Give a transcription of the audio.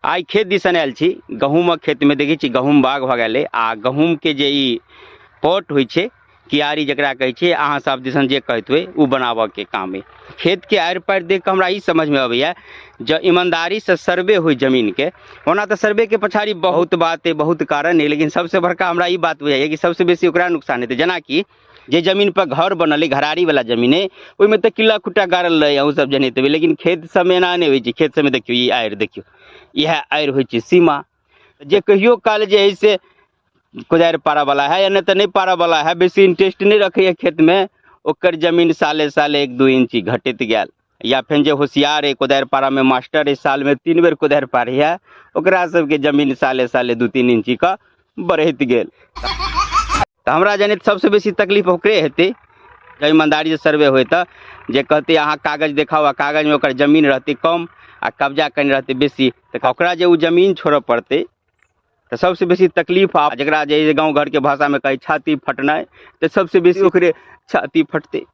आइ खेत दिसन आयल छी, गहूँमक खेतमे देखै छी गहूँम बाग भऽ गेल अइ आ गहूँमके जे ई पट होइ छै, कियारी जकरा कहै छै, अहाँ सब दिसन जे कहैत होइ, ओ बनाबऽके काम अइ। खेतके आड़ि पाड़ि देख कऽ हमरा ई समझमे अबैया जँ ईमानदारीसँ सर्वे होइ जमीनके, ओना तऽ सर्वेके पछाड़ी बहुत बात अइ, बहुत कारण अइ, लेकिन सबसँ बड़का हमरा ई बात बुझाइए कि सबसँ बेसी ओकरा नुकसान हेतै। जेनाकि जे जमीन पर घर बनल अइ, घरारी वाला जमीन अइ, ओहिमे तऽ किल्ला खुट्टा गाड़ल रहै, अहूँ सब जनैत हेबै, लेकिन खेत सबमे एना नहि होइ छै। खेत सबमे देखियौ ई आड़ि देखियौ, इएह आड़ि होइ छै सीमा, जे कहियो काल जे है से कोदारि पारऽ वाला है या नहि तऽ नहि पारऽ वाला है, बेसी इंटरेस्ट नहि रखैया खेतमे, ओकर जमीन साले साले 1-2 इंची घटैत गेल। या फेर जे होशियार अइ, कोदारि पारऽमे मास्टर अइ, सालमे 3 बेर कोदारि पारैया, ओकरा सबके जमीन साले साले 2-3 इंचीके बढ़ैत गेल। तऽ हमरा जनैत सबसँ बेसी तकलीफ ओकरे हेतै जँ ईमानदारीसँ सर्वे होइ तऽ, जे कहतै अहाँ कागज देखाउ आ कागजमे ओकर जमीन रहतै कम आ कब्जा कयने रहतै बेसी, तऽ ओकरा जे ओ जमीन छोड़ऽ पड़तै तऽ सबसँ बेसी तकलीफ आ जकरा जे गाँव घरके भाषामे कहै छाती फटनाइ, तऽ सबसँ बेसी ओकरे छाती फटतै।